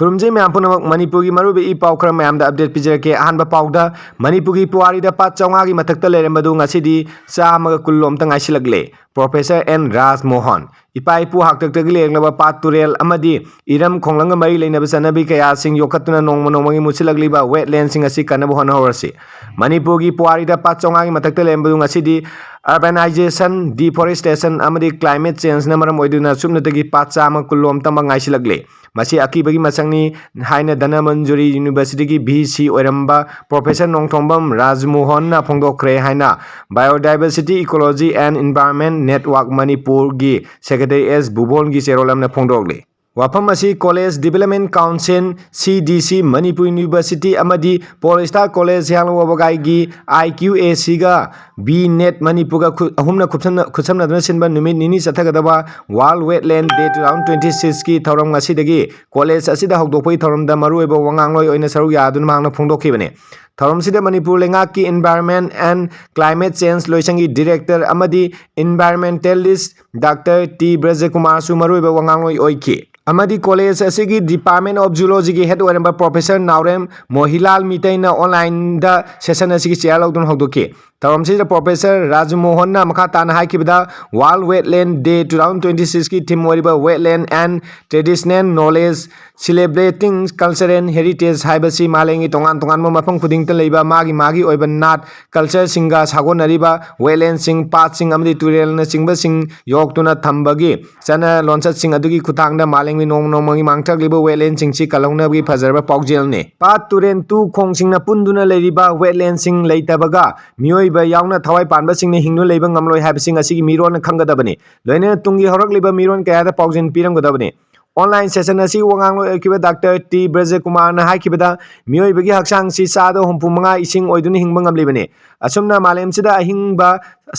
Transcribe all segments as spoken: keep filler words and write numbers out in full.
ꯈꯨꯔꯨꯝꯖꯩ ꯃꯌꯥꯝ ꯄꯨꯝꯅꯃꯛ꯫ ꯃꯅꯤꯄꯨꯔꯒꯤ ꯃꯔꯨꯑꯣꯏꯕ ꯏ ꯄꯥꯎ ꯈꯔ ꯃꯌꯥꯝꯗ ꯑꯞꯗꯦꯠ ꯄꯤꯖꯔꯛꯀꯦ꯫ ꯑꯍꯥꯟꯕ ꯄꯥꯎꯗ, ꯃꯅꯤꯄꯨꯔꯒꯤ ꯄꯨꯋꯥꯔꯤꯗ ꯄꯥꯠ ꯆꯥꯝꯃꯉꯥꯒꯤ ꯃꯊꯛꯇ ꯂꯩꯔꯝꯕꯗꯨ ꯉꯁꯤꯗꯤ ꯆꯥꯝꯃꯒ ꯀꯨꯟ ꯂꯣꯝꯇ ꯉꯥꯏꯁꯤꯜꯂꯛꯂꯦ꯫ ꯄ꯭ꯔꯣꯐꯦꯁꯔ ꯑꯦꯟ ꯔꯥꯖ ꯃꯣꯍꯟ꯫ ꯏꯄꯥ ꯏꯄꯨ ꯍꯥꯛꯇꯛꯇꯒꯤ ꯂꯩꯔꯛꯂꯕ ꯄꯥꯠ ꯇꯨꯔꯦꯜ ꯑꯃꯗꯤ ꯏꯔꯝ ꯈꯣꯡꯂꯪꯒ ꯃꯔꯤ ꯂꯩꯅꯕ ꯆꯠꯅꯕꯤ ꯀꯌꯥꯁꯤꯡ ꯌꯣꯛꯈꯠꯇꯨꯅ ꯅꯣꯡꯃ ꯅꯣꯡꯃꯒꯤ ꯃꯨꯠꯁꯤꯜꯂꯛꯂꯤꯕ ꯋꯦꯠꯂꯦꯟꯁꯤꯡ ꯑꯁꯤ ꯀꯟꯅꯕ ꯍꯣꯠꯅꯍꯧꯔꯁꯤ꯫ ꯃꯅꯤꯄꯨꯔꯒꯤ ꯄꯨꯋꯥꯔꯤꯗ ꯄꯥꯠ ꯆꯥꯝꯃꯉꯥꯒꯤ ꯃꯊꯛꯇ ꯂꯩꯔꯝꯕꯗꯨ ꯉꯁꯤꯗꯤ urbanization, deforestation ꯑꯃꯗꯤ climate changeꯅ ꯃꯔꯝ ꯑꯣꯏꯗꯨꯅ ꯁꯨꯞꯅꯇꯒꯤ ꯄꯥꯠ ꯆꯥꯝꯃ ꯀꯨꯟ ꯂꯣꯝꯇꯃꯛ ꯉꯥꯏꯁꯤꯜꯂꯛꯂꯦ꯫ ꯃꯁꯤ ꯑꯀꯤꯕꯒꯤ ꯃꯁꯛꯅꯤ ꯍꯥꯏꯅ ꯙꯅꯃꯟꯖꯨꯔꯤ ꯌꯨꯅꯤꯚꯔꯁꯤꯇꯤꯒꯤ ꯚꯤ ꯁꯤ ꯑꯣꯏꯔꯝꯕ ꯄ꯭ꯔꯣꯐꯦꯁꯔ ꯅꯣꯡꯊꯣꯝꯕꯝ ꯔꯥꯖꯃꯣꯍꯟꯅ ꯐꯣꯡꯗꯣꯛꯈ꯭ꯔꯦ ꯍꯥꯏꯅ Biodiversity, Ecology and Environment Network ꯃꯅꯤꯄꯨꯔꯒꯤ ꯁꯦꯀ꯭ꯔꯦꯇꯔꯤ ꯑꯦꯁ ꯚꯨꯕꯣꯟꯒꯤ ꯆꯦꯔꯣꯜ ꯑꯃꯅ ꯐꯣꯡꯗꯣꯛꯂꯤ꯫ ꯋꯥꯐꯝ ꯑꯁꯤ College Development Council, ꯁꯤ ꯗꯤ ꯁꯤ, ꯃꯅꯤꯄꯨꯔ ꯌꯨꯅꯤꯚꯔꯁꯤꯇꯤ ꯑꯃꯗꯤ ꯄꯣꯜ ꯁ꯭ꯇꯥꯔ ꯀꯣꯂꯦꯖ ꯍꯤꯌꯥꯡꯂꯝ ꯋꯥꯕꯒꯥꯏꯒꯤ ꯑꯥꯏ ꯀ꯭ꯌꯨ ꯑꯦ ꯁꯤꯒ ꯕꯤ ꯅꯦꯠ ꯃꯅꯤꯄꯨꯔꯒ ꯈꯨ-, ꯑꯍꯨꯝꯅ ꯈꯨꯠꯁꯝꯅ-, ꯈꯨꯠꯁꯝꯅꯗꯨꯅ ꯁꯤꯟꯕ ꯅꯨꯃꯤꯠ ꯅꯤꯅꯤ ꯆꯠꯊꯒꯗꯕ World Wetland Day two thousand twenty sixꯀꯤ ꯊꯧꯔꯝ ꯉꯁꯤꯗꯒꯤ ꯀꯣꯂꯦꯖ ꯑꯁꯤꯗ ꯍꯧꯗꯣꯛꯄꯒꯤ ꯊꯧꯔꯝꯗ ꯃꯔꯨꯑꯣꯏꯕ ꯋꯥꯉꯥꯡꯂꯣꯏ ꯑꯣꯏꯅ ꯁꯔꯨꯛ ꯌꯥꯗꯨꯅ ꯃꯍꯥꯛꯅ ꯐꯣꯡꯗꯣꯛꯈꯤꯕꯅꯤ꯫ ꯊꯧꯔꯝꯁꯤꯗ ꯃꯅꯤꯄꯨꯔ ꯂꯩꯉꯥꯛꯀꯤ Environment and Climate Change ꯂꯣꯏꯁꯪꯒꯤ Director ꯑꯃꯗꯤ Environmentalist ꯗꯥꯛꯇꯔ ꯇꯤ ꯕ꯭ꯔꯖꯀꯨꯃꯥꯔꯁꯨ ꯃꯔꯨꯑꯣꯏꯕ ꯋꯥꯉꯥꯡꯂꯣꯏ ꯑꯣꯏꯈꯤ꯫ ꯑꯃꯗꯤ ꯀꯣꯂꯦꯖ ꯑꯁꯤꯒꯤ Department of Geologyꯒꯤ head ꯑꯣꯏꯔꯝꯕ ꯄ꯭ꯔꯣꯐꯦꯁꯔ ꯅꯥꯎꯔꯦꯝ ꯃꯣꯍꯤꯂꯥꯜ ꯃꯤꯇꯩꯅ onlineꯗ session ꯑꯁꯤꯒꯤ chair ꯂꯧꯗꯨꯅ ꯍꯧꯗꯣꯛꯈꯤ꯫ ꯊꯧꯔꯝꯁꯤꯗ ꯄ꯭ꯔꯣꯐꯦꯁꯔ ꯔꯥꯖꯃꯣꯍꯟꯅ ꯃꯈꯥ ꯇꯥꯅ ꯍꯥꯏꯈꯤꯕꯗ, World Wetland Day two thousand twenty sixꯀꯤ theme ꯑꯣꯏꯔꯤꯕ Wetland and Traditional Knowledge Celebrating Culture and Heritage ꯍꯥꯏꯕꯁꯤ ꯃꯥꯂꯦꯝꯒꯤ ꯇꯣꯉꯥꯟ ꯇꯣꯉꯥꯟꯕ ꯃꯐꯝ ꯈꯨꯗꯤꯡꯗ ꯂꯩꯕ ꯃꯥꯒꯤ ꯃꯥꯒꯤ ꯑꯣꯏꯕ ꯅꯥꯠ, cultureꯁꯤꯡꯒ ꯁꯥꯒꯣꯟꯅꯔꯤꯕ wetlandꯁꯤꯡ, ꯄꯥꯠꯁꯤꯡ ꯑꯃꯗꯤ ꯇꯨꯔꯦꯜꯅꯆꯤꯡꯕꯁꯤꯡ ꯌꯣꯛꯇꯨꯅ ꯊꯝꯕꯒꯤ ꯆꯠꯅ ꯂꯣꯟꯆꯠꯁꯤꯡ ꯑꯗꯨꯒꯤ ꯈꯨꯠꯊꯥꯡꯗ ꯃꯥꯂꯦꯝꯒꯤ ꯅꯣꯡꯃ ꯅꯣꯡꯃꯒꯤ ꯃꯥꯡꯊꯔꯛꯂꯤꯕ wetlandꯁꯤꯡꯁꯤ ꯀꯜꯍꯧꯅꯕꯒꯤ ꯐꯖꯔꯕ ꯄꯥꯎꯖꯦꯜꯅꯤ꯫ ꯄꯥꯠ, ꯇꯨꯔꯦꯟ, ꯇꯨ, ꯈꯣꯡꯁꯤꯡꯅ ꯄꯨꯟꯗꯨꯅ ꯂꯩꯔꯤꯕ wetlandꯁꯤꯡ ꯂꯩꯇꯕꯒ ꯃꯤꯑꯣꯏꯕ ꯌꯥꯎꯅ ꯊꯋꯥꯏ ꯄꯥꯟꯕꯁꯤꯡꯅ ꯍꯤꯡꯗꯨꯅ ꯂꯩꯕ ꯉꯝꯂꯣꯏ ꯍꯥꯏꯕꯁꯤ ꯉꯁꯤꯒꯤ ꯃꯤꯔꯣꯜꯅ ꯈꯪꯒꯗꯕꯅꯤ꯫ ꯂꯣꯏꯅꯅ ꯇꯨꯡꯒꯤ ꯍꯧꯔꯛꯂꯤꯕ ꯃꯤꯔꯣꯜ ꯀꯌꯥꯗ ꯄꯥꯎꯖꯦꯜ ꯄꯤꯔꯝꯒꯗꯕꯅꯤ꯫ Online session ꯑꯁꯤ ꯋꯥꯉꯥꯡꯂꯣꯏ ꯑꯣꯏꯈꯤꯕ ꯗꯥꯛꯇꯔ ꯇꯤ ꯕ꯭ꯔꯖꯀꯨꯃꯥꯔꯅ ꯍꯥꯏꯈꯤꯕꯗ, ꯃꯤꯑꯣꯏꯕꯒꯤ ꯍꯛꯆꯥꯡꯁꯤ ꯆꯥꯗ ꯍꯨꯝꯐꯨ ꯃꯉꯥ ꯏꯁꯤꯡ ꯑꯣꯏꯗꯨꯅ ꯍꯤꯡꯕ ꯉꯝꯂꯤꯕꯅꯤ꯫ ꯑꯁꯨꯝꯅ ꯃꯥꯂꯦꯝꯁꯤꯗ ꯑꯍꯤꯡꯕ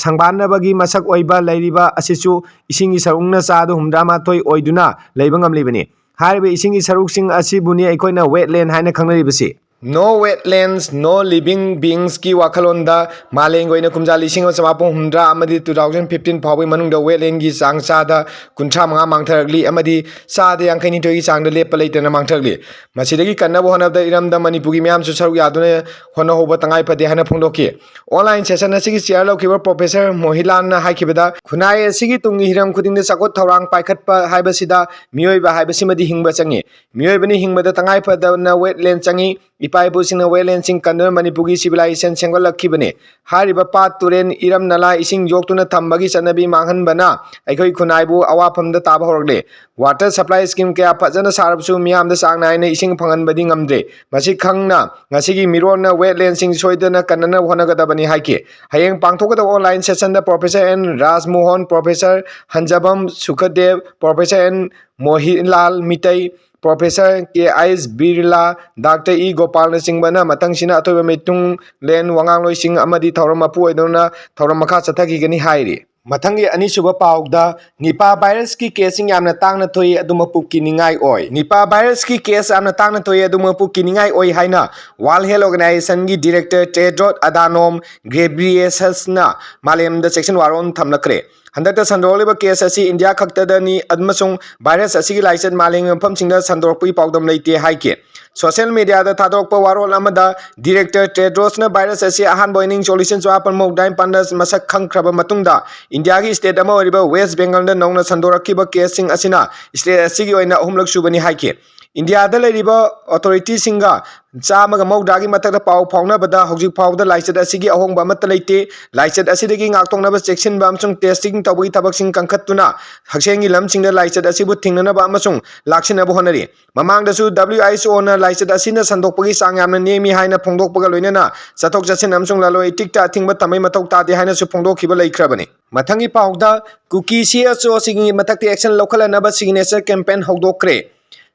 ꯁꯪꯕꯥꯟꯅꯕꯒꯤ ꯃꯁꯛ ꯑꯣꯏꯕ ꯂꯩꯔꯤꯕ ꯑꯁꯤꯁꯨ ꯏꯁꯤꯡꯒꯤ ꯁꯔꯨꯛꯅ ꯆꯥꯗ ꯍꯨꯝꯗ꯭ꯔꯥ ꯃꯥꯊꯣꯏ ꯑꯣꯏꯗꯨꯅ ꯂꯩꯕ ꯉꯝꯂꯤꯕꯅꯤ꯫ ꯍꯥꯏꯔꯤꯕ ꯏꯁꯤꯡꯒꯤ ꯁꯔꯨꯛꯁꯤꯡ ꯑꯁꯤꯕꯨꯅꯤ ꯑꯩꯈꯣꯏꯅ wetland ꯍꯥꯏꯅ ꯈꯪꯅꯔꯤꯕꯁꯤ꯫ No wetlands, no living beings ꯀꯤ ꯋꯥꯈꯜꯂꯣꯟꯗ ꯃꯥꯂꯦꯝꯒꯤ ꯑꯣꯏꯅ ꯀꯨꯝꯖꯥ ꯂꯤꯁꯤꯡ ꯑꯃ ꯆꯃꯥꯄꯟ ꯍꯨꯝꯗ꯭ꯔꯥ ꯑꯃꯗꯤ two thousand fifteen ꯐꯥꯎꯕꯒꯤ ꯃꯅꯨꯡꯗ wetland ꯒꯤ ꯆꯥꯡ ꯆꯥꯗ ꯀꯨꯟꯊ꯭ꯔꯥ ꯃꯉꯥ ꯃꯥꯡꯊꯔꯛꯂꯤ ꯑꯃꯗꯤ ꯆꯥꯗ ꯌꯥꯡꯈꯩ ꯅꯤꯊꯣꯏꯒꯤ ꯆꯥꯡꯗ ꯂꯦꯞꯄ ꯂꯩꯇꯅ ꯃꯥꯡꯊꯔꯛꯂꯤ꯫ ꯃꯁꯤꯗꯒꯤ ꯀꯟꯅꯕ ꯍꯣꯠꯅꯕꯗ ꯏꯔꯝꯗꯝ ꯃꯅꯤꯄꯨꯔꯒꯤ ꯃꯤꯌꯥꯝꯁꯨ ꯁꯔꯨꯛ ꯌꯥꯗꯨꯅ ꯍꯣꯠꯅꯍꯧꯕ ꯇꯉꯥꯏ ꯐꯗꯦ ꯍꯥꯏꯅ ꯐꯣꯡꯗꯣꯛꯈꯤ꯫ Online session ꯑꯁꯤꯒꯤ chair ꯂꯧꯈꯤꯕ Professor ꯃꯣꯍꯤꯂꯥꯜꯅ ꯍꯥꯏꯈꯤꯕꯗ, ꯈꯨꯟꯅꯥꯏ ꯑꯁꯤꯒꯤ ꯇꯨꯡꯒꯤ ꯍꯤꯔꯝ ꯈꯨꯗꯤꯡꯗ ꯆꯥꯎꯈꯠ ꯊꯧꯔꯥꯡ ꯄꯥꯏꯈꯠꯄ ꯍꯥꯏꯕꯁꯤꯗ ꯃꯤꯑꯣꯏꯕ ꯍꯥꯏꯕꯁꯤꯃꯗꯤ ꯍꯤꯡꯕ ꯆꯪꯏ꯫ ꯃꯤꯑꯣꯏꯕꯅ ꯍꯤꯡꯕꯗ ꯇꯉꯥꯏ ꯐꯗꯅ wetland ꯆꯪꯏ꯫ ꯏꯄꯥ ꯏꯄꯨꯁꯤꯡꯅ wetland ꯁꯤꯡ ꯀꯟꯗꯨꯅ ꯃꯅꯤꯄꯨꯔꯒꯤ civilization ꯁꯦꯝꯒꯠꯂꯛꯈꯤꯕꯅꯤ꯫ ꯍꯥꯏꯔꯤꯕ ꯄꯥꯠ, ꯇꯨꯔꯦꯟ, ꯏꯔꯝ ꯅꯂꯥ, ꯏꯁꯤꯡ ꯌꯣꯛꯇꯨꯅ ꯊꯝꯕꯒꯤ ꯆꯠꯅꯕꯤ ꯃꯥꯡꯍꯟꯕꯅ ꯑꯩꯈꯣꯏ ꯈꯨꯟꯅꯥꯏꯕꯨ ꯑꯋꯥꯐꯝꯗ ꯇꯥꯕ ꯍꯧꯔꯛꯂꯦ꯫ Water supply scheme ꯀꯌꯥ ꯐꯖꯅ ꯁꯥꯔꯕꯁꯨ ꯃꯤꯌꯥꯝꯗ ꯆꯥꯡ ꯅꯥꯏꯅ ꯏꯁꯤꯡ ꯐꯪꯍꯟꯕꯗꯤ ꯉꯝꯗ꯭ꯔꯦ꯫ ꯃꯁꯤ ꯈꯪꯅ ꯉꯁꯤꯒꯤ ꯃꯤꯔꯣꯜꯅ wetland ꯁꯤꯡ ꯁꯣꯏꯗꯅ ꯀꯟꯅꯅꯕ ꯍꯣꯠꯅꯒꯗꯕꯅꯤ ꯍꯥꯏꯈꯤ꯫ ꯍꯌꯦꯡ ꯄꯥꯡꯊꯣꯛꯀꯗꯕ online session ꯗ Professor N Rajmohan, Professor Hanjabam Sukhadeva, Professor N Mohilal Meitei, Professor K H Birla, Doctor E ꯒꯣꯄꯥꯜꯅꯆꯤꯡꯕꯅ ꯃꯊꯪꯁꯤꯅ ꯑꯊꯣꯏꯕ ꯃꯤꯊꯨꯡꯂꯦꯟ ꯋꯥꯉꯥꯡꯂꯣꯏꯁꯤꯡ ꯑꯃꯗꯤ ꯊꯧꯔꯝ ꯃꯄꯨ ꯑꯣꯏꯗꯨꯅ ꯊꯧꯔꯝ ꯃꯈꯥ ꯆꯠꯊꯈꯤꯒꯅꯤ ꯍꯥꯏꯔꯤ꯫ ꯃꯊꯪꯒꯤ ꯑꯅꯤꯁꯨꯕ ꯄꯥꯎꯗ, Nipah virus ꯀꯤ case ꯁꯤꯡ ꯌꯥꯝꯅ ꯇꯥꯡꯅ ꯊꯣꯛꯏ, ꯑꯗꯨꯃꯛꯄꯨ ꯀꯤꯅꯤꯡꯉꯥꯏ ꯑꯣꯏ꯫ Nipah virus ꯀꯤ case ꯌꯥꯝꯅ ꯇꯥꯡꯅ ꯊꯣꯛꯏ, ꯑꯗꯨꯃꯛꯄꯨ ꯀꯤꯅꯤꯡꯉꯥꯏ ꯑꯣꯏ ꯍꯥꯏꯅ World Health Organization ꯒꯤ director Tedros Adhanom Ghebreyesus ꯅ ꯃꯥꯂꯦꯝꯗ ꯆꯦꯛꯁꯤꯟ ꯋꯥꯔꯣꯜ ꯊꯝꯂꯛꯈ꯭ꯔꯦ꯫ ꯍꯟꯗꯛꯇ ꯁꯟꯗꯣꯛꯂꯤꯕ case ꯑꯁꯤ ꯏꯟꯗꯤꯌꯥ ꯈꯛꯇꯗꯅꯤ ꯑꯃꯁꯨꯡ virus ꯑꯁꯤꯒꯤ ꯂꯥꯏꯆꯠ ꯃꯥꯂꯦꯝꯒꯤ ꯃꯐꯝꯁꯤꯡꯗ ꯁꯟꯗꯣꯔꯛꯄꯒꯤ ꯄꯥꯎꯗꯝ ꯂꯩꯇꯦ ꯍꯥꯏꯈꯤ꯫ Social media ꯗ ꯊꯥꯗꯣꯔꯛꯄ ꯋꯥꯔꯣꯜ ꯑꯃꯗ director Tedros ꯅ virus ꯑꯁꯤ ꯑꯍꯥꯟꯕ ꯑꯣꯏꯅ ꯏꯪ ꯁꯣꯛ ꯂꯤꯁꯤꯡ ꯆꯃꯥꯄꯟ ꯃꯧꯗ꯭ꯔꯥ ꯅꯤꯄꯥꯟꯗ ꯃꯁꯛ ꯈꯪꯈ꯭ꯔꯕ ꯃꯇꯨꯡꯗ ꯏꯟꯗꯤꯌꯥꯒꯤ state ꯑꯃ ꯑꯣꯏꯔꯤꯕ West Bengal ꯗ ꯅꯧꯅ ꯁꯟꯗꯣꯔꯛꯈꯤꯕ case ꯁꯤꯡ ꯑꯁꯤꯅ state ꯑꯁꯤꯒꯤ ꯑꯣꯏꯅ ꯑꯍꯨꯝꯂꯛ ꯁꯨꯕꯅꯤ ꯍꯥꯏꯈꯤ꯫ ꯏꯟꯗꯤꯌꯥꯗ ꯂꯩꯔꯤꯕ authority ꯁꯤꯡꯒ ꯆꯥꯝꯃꯒ ꯃꯧꯗ꯭ꯔꯥꯒꯤ ꯃꯊꯛꯇ ꯄꯥꯎ ꯐꯥꯎꯅꯕꯗ ꯍꯧꯖꯤꯛ ꯐꯥꯎꯕꯗ ꯂꯥꯏꯆꯠ ꯑꯁꯤꯒꯤ ꯑꯍꯣꯡꯕ ꯑꯃꯠꯇ ꯂꯩꯇꯦ꯫ ꯂꯥꯏꯆꯠ ꯑꯁꯤꯗꯒꯤ ꯉꯥꯛꯊꯣꯛꯅꯕ ꯆꯦꯛꯁꯤꯟꯕ ꯑꯃꯁꯨꯡ testing ꯇꯧꯕꯒꯤ ꯊꯕꯛꯁꯤꯡ ꯀꯟꯈꯠꯇꯨꯅ ꯍꯛꯁꯦꯜꯒꯤ ꯂꯝꯁꯤꯡꯗ ꯂꯥꯏꯆꯠ ꯑꯁꯤꯕꯨ ꯊꯤꯡꯅꯅꯕ ꯑꯃꯁꯨꯡ ꯂꯥꯛꯁꯤꯟꯅꯕ ꯍꯣꯠꯅꯔꯤ꯫ ꯃꯃꯥꯡꯗꯁꯨ W H O ꯅ ꯂꯥꯏꯆꯠ ꯑꯁꯤꯅ ꯁꯟꯗꯣꯛꯄꯒꯤ ꯆꯥꯡ ꯌꯥꯝꯅ ꯅꯦꯝꯃꯤ ꯍꯥꯏꯅ ꯐꯣꯡꯗꯣꯛꯄꯒ ꯂꯣꯏꯅꯅ ꯆꯠꯊꯣꯛ ꯆꯠꯁꯤꯟ ꯑꯃꯁꯨꯡ ꯂꯂꯣꯟ ꯏꯇꯤꯛꯇ ꯑꯊꯤꯡꯕ ꯊꯝꯕꯒꯤ ꯃꯊꯧ ꯇꯥꯗꯦ ꯍꯥꯏꯅꯁꯨ ꯐꯣꯡꯗꯣꯛꯈꯤꯕ ꯂꯩꯈ꯭ꯔꯕꯅꯤ꯫ ꯃꯊꯪꯒꯤ ꯄꯥꯎꯗ, ꯀꯨꯀꯤ C S O ꯁꯤꯡꯒꯤ ꯃꯊꯛꯇ action ꯂꯧꯈꯠꯂꯅꯕ signature campaign ꯍꯧꯗꯣꯛꯈ꯭ꯔꯦ꯫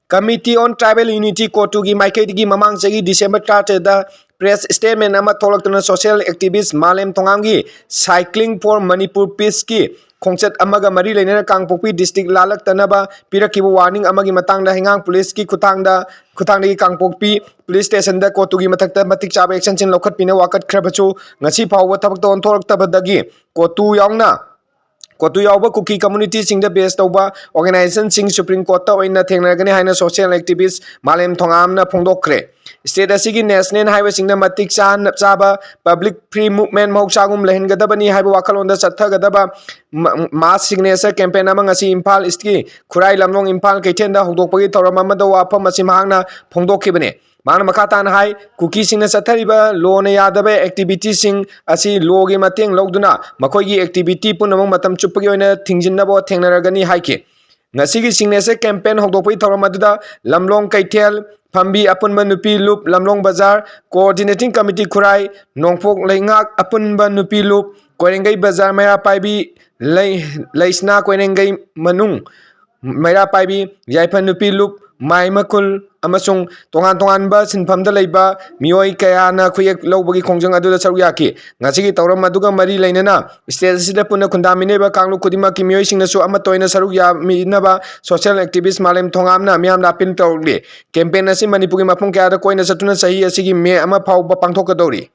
Committee on Tribal Unity, CoTU ꯒꯤ ꯃꯥꯏꯀꯩꯗꯒꯤ ꯃꯃꯥꯡ ꯆꯍꯤ December ꯇꯔꯥꯇꯔꯦꯠꯇ press statement ꯑꯃ ꯊꯣꯛꯂꯛꯇꯨꯅ social activist ꯃꯥꯂꯦꯝ ꯊꯣꯉꯥꯝꯒꯤ Cycling for Manipur Peace ꯀꯤ ꯈꯣꯡꯆꯠ ꯑꯃꯒ ꯃꯔꯤ ꯂꯩꯅꯅ ꯀꯥꯡꯄꯣꯛꯄꯤ ꯗꯤꯁꯇ꯭ꯔꯤꯛ ꯂꯥꯜꯂꯛꯇꯅꯕ ꯄꯤꯔꯛꯈꯤꯕ ꯋꯥꯔꯅꯤꯡ ꯑꯃꯒꯤ ꯃꯇꯥꯡꯗ ꯍꯩꯉꯥꯡ ꯄꯨꯂꯤꯁꯀꯤ ꯈꯨꯠꯊꯥꯡꯗ, ꯈꯨꯠꯊꯥꯡꯗꯒꯤ ꯀꯥꯡꯄꯣꯛꯄꯤ ꯄꯨꯂꯤꯁ ꯁ꯭ꯇꯦꯁꯟꯗ ꯀꯣꯇꯨꯒꯤ ꯃꯊꯛꯇ ꯃꯇꯤꯛ ꯆꯥꯕ ꯑꯦꯛꯁꯟꯁꯤꯡ ꯂꯧꯈꯠꯄꯤꯅ ꯋꯥꯀꯠꯈ꯭ꯔꯕꯁꯨ, ꯉꯁꯤ ꯐꯥꯎꯕ ꯊꯕꯛꯇ ꯑꯣꯟꯊꯣꯔꯛꯇꯕꯗꯒꯤ ꯀꯣꯇꯨ ꯌꯥꯎꯅ, ꯀꯣꯇꯨ ꯌꯥꯎꯕ ꯀꯨꯀꯤ ꯀꯝꯃ꯭ꯌꯨꯅꯤꯇꯤꯁꯤꯡꯗ ꯕꯦꯁ ꯇꯧꯕ ꯑꯣꯔꯒꯅꯥꯏꯖꯦꯁꯟꯁꯤꯡ ꯁꯨꯄ꯭ꯔꯤꯝ ꯀꯣꯔꯠꯇ ꯑꯣꯏꯅ ꯊꯦꯡꯅꯔꯒꯅꯤ ꯍꯥꯏꯅ ꯁꯣꯁꯤꯌꯦꯜ ꯑꯦꯛꯇꯤꯚꯤꯁ꯭ꯠ ꯃꯥꯂꯦꯝ ꯊꯣꯉꯥꯝꯅ ꯐꯣꯡꯗꯣꯛꯈ꯭ꯔꯦ꯫ ꯁ꯭ꯇꯦꯠ ꯑꯁꯤꯒꯤ ꯅꯦꯁꯅꯦꯜ ꯍꯥꯏꯋꯦꯁꯤꯡꯗ ꯃꯇꯤꯛ ꯆꯥꯅ ꯆꯥꯕ ꯄꯕ꯭ꯂꯤꯛ ꯐ꯭ꯔꯤ ꯃꯨꯚꯃꯦꯟꯠ ꯃꯍꯧꯁꯥꯒꯨꯝ ꯂꯩꯍꯟꯒꯗꯕꯅꯤ ꯍꯥꯏꯕ ꯋꯥꯈꯜꯂꯣꯟꯗ ꯆꯠꯊꯒꯗꯕ ꯃ-, ꯃꯥꯁ ꯁꯤꯒꯅꯦꯆꯔ ꯀꯦꯝꯄꯦꯟ ꯑꯃ ꯉꯁꯤ ꯏꯝꯐꯥꯜ ꯏꯁ꯭ꯠꯀꯤ ꯈꯨꯔꯥꯏ, ꯂꯝꯂꯣꯡ, ꯏꯝꯐꯥꯜ ꯀꯩꯊꯦꯜꯗ ꯍꯧꯗꯣꯛꯄꯒꯤ ꯊꯧꯔꯝ ꯑꯃꯗ ꯋꯥꯐꯝ ꯑꯁꯤ ꯃꯍꯥꯛꯅ ꯐꯣꯡꯗꯣꯛꯈꯤꯕꯅꯤ꯫ ꯃꯍꯥꯛꯅ ꯃꯈꯥ ꯇꯥꯅ ꯍꯥꯏ, ꯀꯨꯀꯤꯁꯤꯡꯅ ꯆꯠꯊꯔꯤꯕ ꯂꯣꯅ ꯌꯥꯗꯕ ꯑꯦꯛꯇꯤꯚꯤꯇꯤꯁꯤꯡ ꯑꯁꯤ ꯂꯣꯒꯤ ꯃꯇꯦꯡ ꯂꯧꯗꯨꯅ ꯃꯈꯣꯏꯒꯤ ꯑꯦꯛꯇꯤꯚꯤꯇꯤ ꯄꯨꯝꯅꯃꯛ ꯃꯇꯝ ꯆꯨꯞꯄꯒꯤ ꯑꯣꯏꯅ ꯊꯤꯡꯖꯤꯟꯅꯕ ꯊꯦꯡꯅꯔꯒꯅꯤ ꯍꯥꯏꯈꯤ꯫ ꯉꯁꯤꯒꯤ ꯁꯤꯒꯅꯦꯆꯔ ꯀꯦꯝꯄꯦꯟ ꯍꯧꯗꯣꯛꯄꯒꯤ ꯊꯧꯔꯝ ꯑꯗꯨꯗ ꯂꯝꯂꯣꯡ ꯀꯩꯊꯦꯜ ꯐꯝꯕꯤ ꯑꯄꯨꯟꯕ ꯅꯨꯄꯤ ꯂꯨꯞ, ꯂꯝꯂꯣꯡ ꯕꯖꯥꯔ ꯀꯣꯑꯣꯔꯗꯤꯅꯦꯇꯤꯡ ꯀꯃꯤꯇꯤ ꯈꯨꯔꯥꯏ, ꯅꯣꯡꯄꯣꯛ ꯂꯩꯉꯥꯛ ꯑꯄꯨꯟꯕ ꯅꯨꯄꯤ ꯂꯨꯞ, ꯀꯣꯏꯔꯦꯡꯒꯩ ꯕꯖꯥꯔ ꯃꯩꯔꯥ ꯄꯥꯏꯕꯤ, ꯂꯩ-, ꯂꯩꯁꯅꯥ ꯀꯣꯏꯔꯦꯡꯒꯩ ꯃꯅꯨꯡ, ꯃꯩꯔꯥ ꯄꯥꯏꯕꯤ, ꯌꯥꯏꯐ ꯅꯨꯄꯤ ꯂꯨꯞ, ꯃꯥꯏꯃ ꯈꯨꯜ ꯑꯃꯁꯨꯡ ꯇꯣꯉꯥꯟ ꯇꯣꯉꯥꯟꯕ ꯁꯤꯟꯐꯝꯗ ꯂꯩꯕ ꯃꯤꯑꯣꯏ ꯀꯌꯥꯅ ꯈꯨꯌꯦꯛ ꯂꯧꯕꯒꯤ ꯈꯣꯡꯖꯪ ꯑꯗꯨꯗ ꯁꯔꯨꯛ ꯌꯥꯈꯤ꯫ ꯉꯁꯤꯒꯤ ꯊꯧꯔꯝ ꯑꯗꯨꯒ ꯃꯔꯤ ꯂꯩꯅꯅ ꯁ꯭ꯇꯦꯠ ꯑꯁꯤꯗ ꯄꯨꯟꯅ ꯈꯨꯟꯗꯥꯃꯤꯟꯅꯔꯤꯕ ꯀꯥꯡꯂꯨꯞ ꯈꯨꯗꯤꯡꯃꯛꯀꯤ ꯃꯤꯑꯣꯏꯁꯤꯡꯅꯁꯨ ꯑꯃꯠꯇ ꯑꯣꯏꯅ ꯁꯔꯨꯛ ꯌꯥꯃꯤꯟꯅꯕ ꯁꯣꯁꯤꯌꯦꯜ ꯑꯦꯛꯇꯤꯚꯤꯁ꯭ꯠ ꯃꯥꯂꯦꯝ ꯊꯣꯉꯥꯝꯅ ꯃꯤꯌꯥꯝꯗ ꯑꯄꯤꯜ ꯇꯧꯔꯤ꯫ ꯀꯦꯝꯄꯦꯟ ꯑꯁꯤ ꯃꯅꯤꯄꯨꯔꯒꯤ ꯃꯐꯝ ꯀꯌꯥꯗ ꯀꯣꯏꯅ ꯆꯠꯇꯨꯅ ꯆꯍꯤ ꯑꯁꯤꯒꯤ ꯃꯦ ꯑꯃ ꯐꯥꯎꯕ ꯄꯥꯡꯊꯣꯛꯀꯗꯧꯔꯤ꯫